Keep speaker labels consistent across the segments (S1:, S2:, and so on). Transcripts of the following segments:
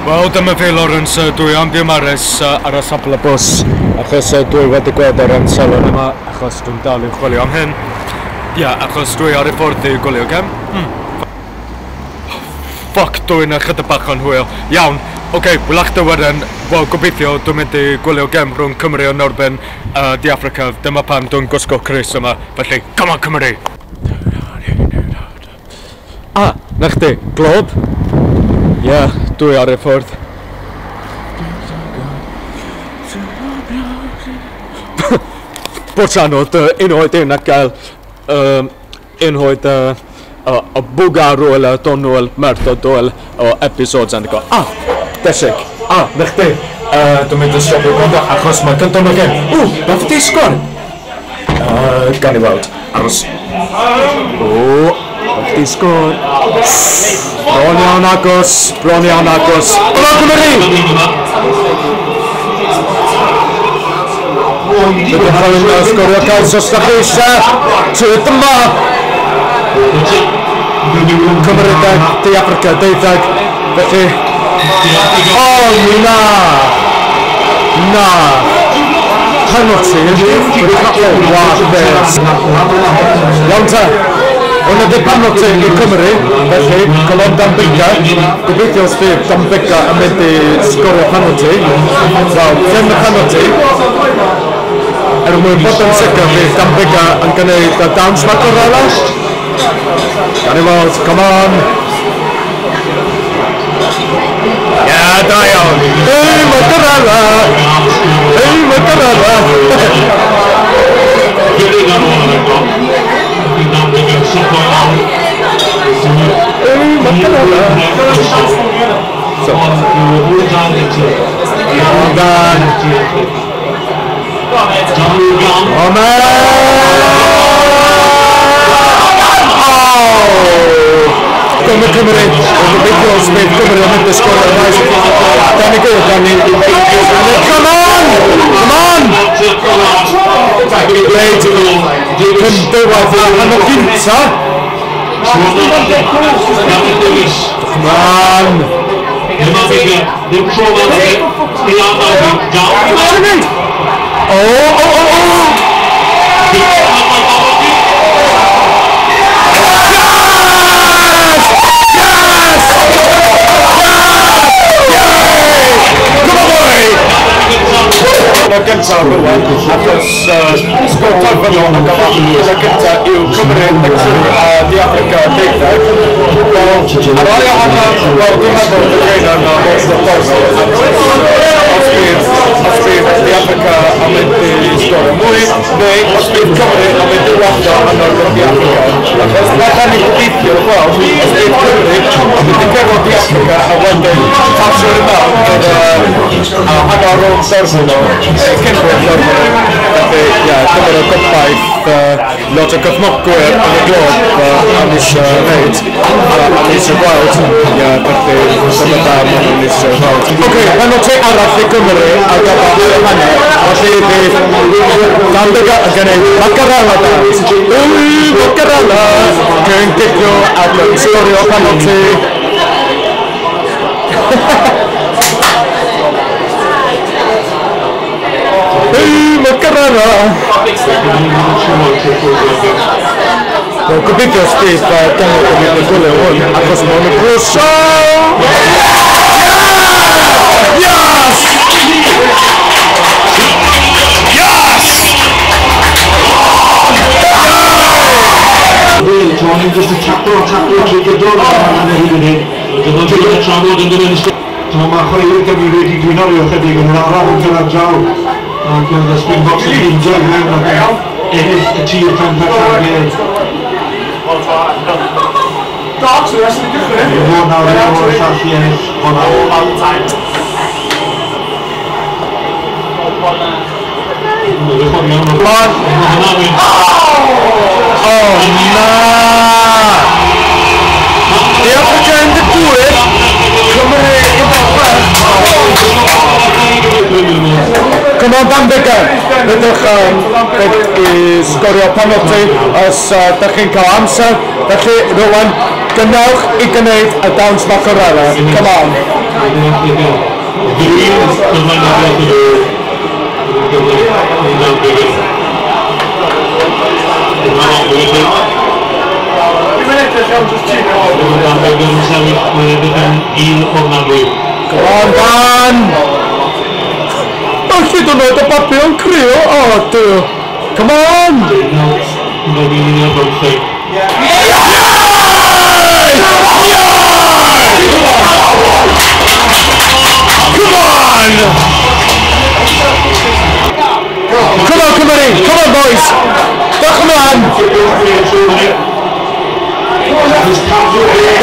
S1: Wel, dyma fi Lawrence, dwi am Biwmares ar y safle bws, achos dwi wedi gweld yr amserlen yma, achos dwi'n dal i chwilio am hyn. Ia, yeah, achos dwi ar y ffordd i gwylio gem. Fuck, dwi'n ychydig bach yn hwyl. Iawn, oce, okay, wylach dy wedyn, wel, gobeithio dwi'n mynd i gwylio gem rhwng Cymru yn erbyn De Africa. Dyma pam dwi'n gwisgo crys yma, felly, come on Cymru! Ah, na chdi, glob? Ie, yeah, dwi ar y ffordd. Bwt anodd, unwaith un a gael unwaith y bwga rôl a donol merth o dol o episodes and go, ah, desig, ah, na chdi, dwi'n mynd i stopio gwrando achos mae gyntaf nhw gen. Ww, nath di sgor? Gan i weld, aros. O, nath di sgor. Bron iawn agos, bron iawn agos. Come on Cymru! Rydych chi'n sgorio cais os da chi eisiau. Tyd yma! Cymru deg, De Africa 12. Felly... O, na! Na! Penalty! Iawn ta! Hwna di penalty i Cymru, felly, Colon Dambika. Gobeithio os fydd Dambika yn mynd i sgorio penalty. Wel, ddim y penalty. Er mwyn bod yn sicr fydd Dambika yn gwneud y dawns Macarella. Gan i weld, come on! Yeah, da iawn! Hey, Macarella! Hey, Macarella! Hey, Macarella! So. Well done! Oh, man! Oh! Cymru, Cymru, gobeithio os bydd Cymru yn mynd i sgorio cais. Danny go, Danny. Come on! Come on! Blade, cyn diwedd a hanner gynta. Come on! Oh, oh, oh, oh! Yes! Yes! Yes! Come on, boy! Y gyntaf rwan, achos sgôr terfynol y gyfan gyntaf yw Cymru 13 a De Africa 12. Wel, ar ôl i hanner, wel, dwi'n meddwl y geir yna mor ffordd os bydd De Africa yn mynd i sgorio mwy, neu os bydd Cymru yn mynd i wallio yn erbyn De Africa. Achos na ni'n gobeithio, wel, os bydd Cymru yn mynd i gyrraedd De Africa a wedyn pasio i mewn gyda hanner rownd terfynol, cyn rownd terfynol. Felly, ie, dyma'r gobaith lot o gefnogwyr yn y glob am eisiau wneud, am eisiau gweld, ie, felly dyma da maen nhw'n eisiau gweld. Oce, penalty arall i Gymru ar gyfer yr hanner, felly bydd Dambika yn gwneud Macarella dance. Wy, Macarella! Cyn gicio ac yn sgorio penalty. Hey, Macarella! Wel, gobeithio os bydd Daniel yn mynd i gwylio hwn, achos mae hwn yn crucial! Yes! Yes!
S2: Just a tackle, mae chwaraewyr Cymru wedi gwynor i ychydig yn yr araf yn cyrraedd draw. Ac oedd y Springboks yn beidio i mewn ac ennill y tir pen pella'r gêm. Fod nawr yn o'r llall i ennill hwnna.
S1: Oh, na! De Africa 18, Cymru 16. Come on Dambika! Rydych i sgorio penalty os dych chi'n cael amser. Felly, rwan, gynewch i gwneud y dawns Macarella. Come on! Come on, Dan! Oh, hyd yn oed y babi o'n crio. Oh, dear. Come on! Come on! Come on, Cymru! Come on, boys! Dewch ymlaen!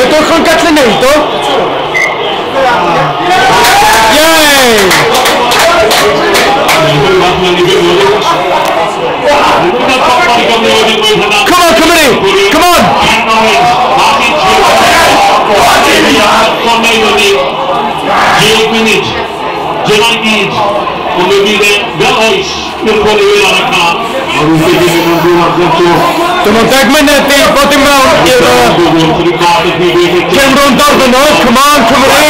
S1: Ydych chi'n gallu neud o? Yay! Come on, Cymru! Come on! Dim ond 10 munud i fod i mewn i'r gêm rownd derfynol. Come on, Cymru!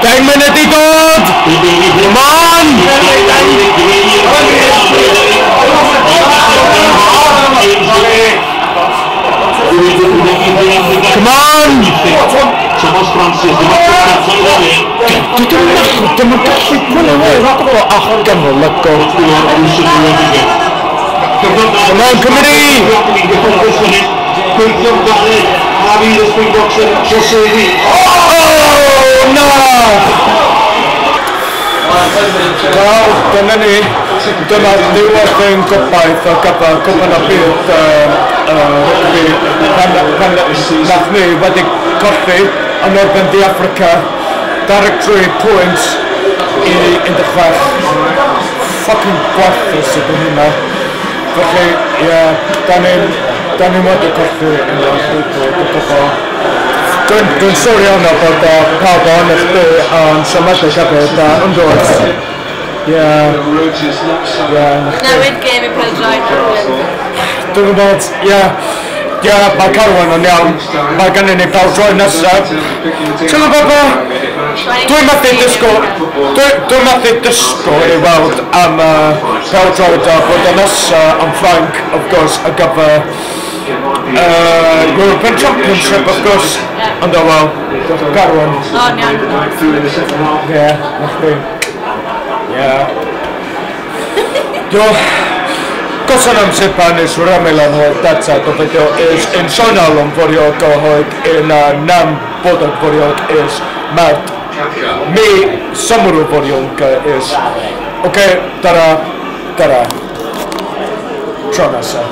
S1: 10 munud i dod! Come on! Come on! Dim yn gallu gwylio o allan o lygo. Come on, Cymru! Oh, no! Wel, dyna ni. Dyna ddiwedd ein gobaith ar gyfer Cwpan y Byd rygbi pan nath ni wedi colli yn erbyn De Affrica 23 pwynt i 16. Fucking gwarthus ydy hynna. Felly, ie, da ni'n wedi colli yn y byd. Dwi'n sori yna bod pawb o'n eich di yn siomedig hefyd, yn dod. Ie.
S3: Newid gêm i pêl-droed.
S1: Dwi'n gwybod, ie. Ie, mae Carwyn yn iawn. Mae gennym ni pêl-droed nesaf. Ti'n gwybod be? Dwi'n methu disgwyl... Dwi'n methu disgwyl i weld am pêl-droed a bod y nesaf yn Ffrainc, of course, ar gyfer European Championship, of course. Ond o, wel, Carwyn.
S3: O, iawn.
S1: Ie, na chdi. Ie. Diolch. Köszönöm szépen, és remélem, hogy tetszett a videó, és én sajnálom vagyok, hogy én nem boldog vagyok, és mert mi szomorú vagyunk, és oké, tara, tara. Csonasza.